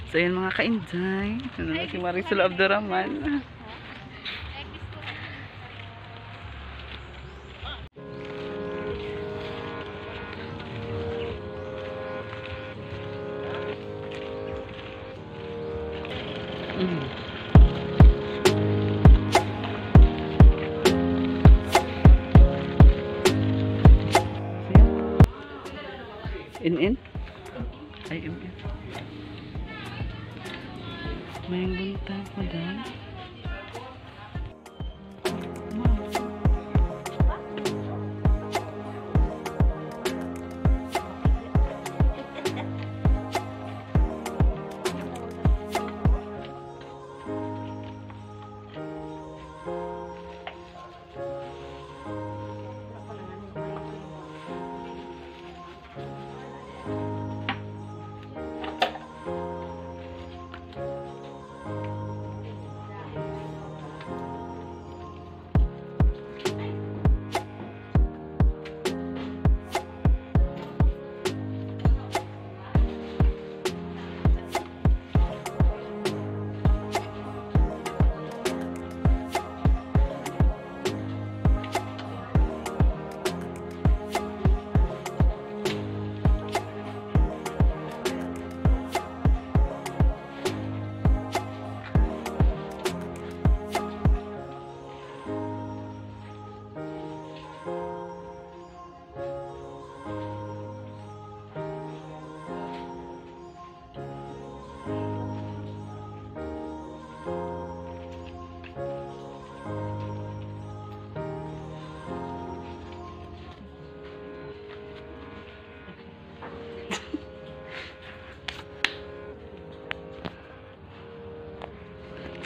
So ayan mga kainday. Ano na si Marisol Abduraman. In? Ay, in. May buntag, madam.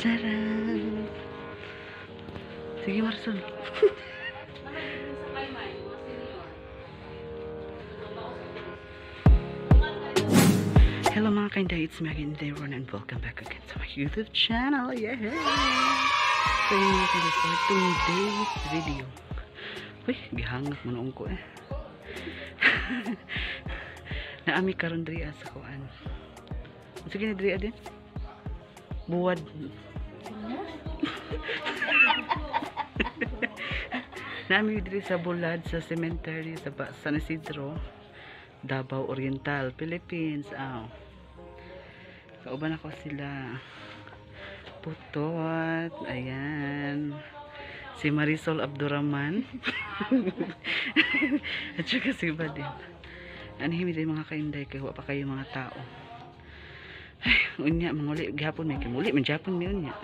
Tcharam! Sige, Marisol. Hello mga kainday, it's me again, Ron, and welcome back again to my YouTube channel. Yeah! So yun mga kainday, for today's video. Uy, gihangak mo noong ko eh. Naami karon diri sa kuan. Sige ni diri din. Buwad. Naami diri sa Bulad, sa cemetery sa San Isidro, Davao Oriental, Philippines. Aw. Kauban ako sila. Putot. Ayan. Si Marisol Abduraman. At saka si Badin. Anhimi din mga kainday kay wa pa kayo mga tao. Ay, unya manguli gihapon may kimuli man Japon mi unya.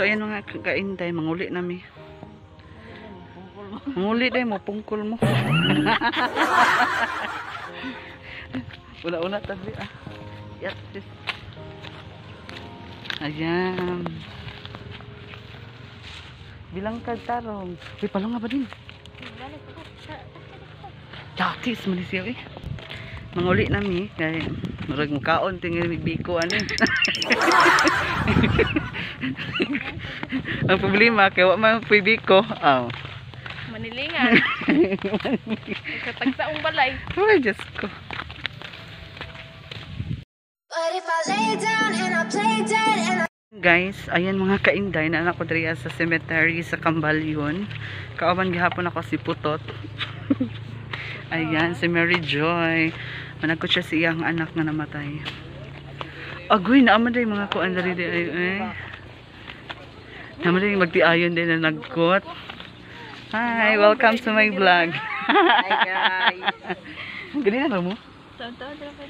So ayan mga kainday, manguli nami. Manguli day mo, pungkol mo. Una-una tabi ah. Yat. Ayan. Bilang kag tarong. Uy, palong nga ba din? Chatis man siya eh. Manguli nami kay murag mukaon tingin biko ani. Ang problema kay wa man puy biko. Aw. Manilingan. Katagsaong balay. Ay, Diyos ko. But if I lay down and I play dead and I Guys, ayan mga kainday, naan ako diri sa cemetery sa Kambalyon. Kauban gihapon ako si Putot. Ayan, si Mary Joy. Managkot siya sa iyang anak nga namatay. Agoy, naaman day mga kuan diri di ay eh. Naman day magtiayon din na nagkot. Hi, welcome to my vlog. Hi guys. Ganina ra mo? Taon-taon ra pa.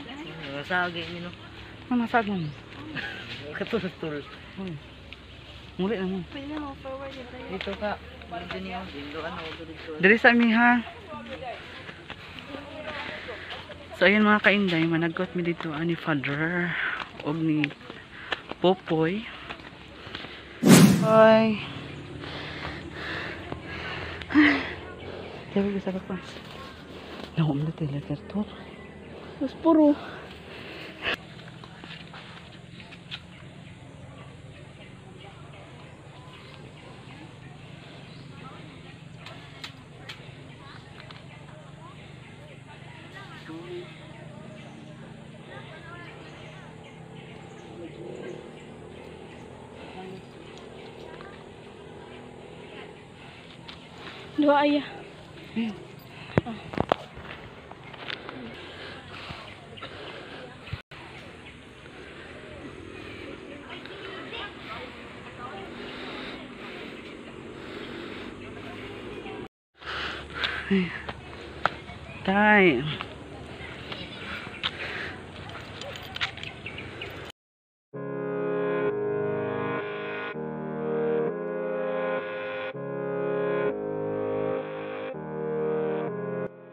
Masagi ni no. Masag mo. Katul-tul. Muli na mo. Pwede na mo forward dito. Dito ka. Dito niyo. Dito ano dito. Diri sa mi ha. So ayan mga kainday, managkot mi dito ani Father. og ni Popoy. Hoy. Sabi ko sa pa. Naku, na talaga to. Mas puro. Dua ay. Tay.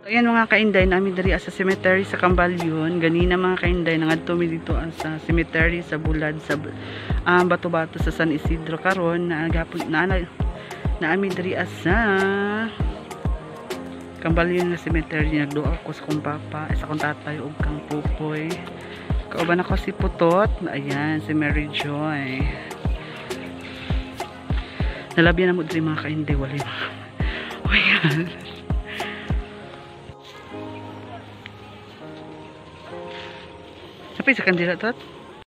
So, ayan mga kainday, namin diri sa cemetery sa Cambalyon. Ganina mga kainday, nangadto mi dito sa cemetery sa Bulad sa Bato-Bato sa San Isidro karon na gapon na naami diri sa Cambalyon na cemetery. Nagduaw ko sa kong papa, sa kong tatay ug kang Popoy. Kauban ako si Putot. Ayan, si Mary Joy. Nalabyan na mo diri mga kainday, walay mga. Ayan. Sapay sa kandila, Tot?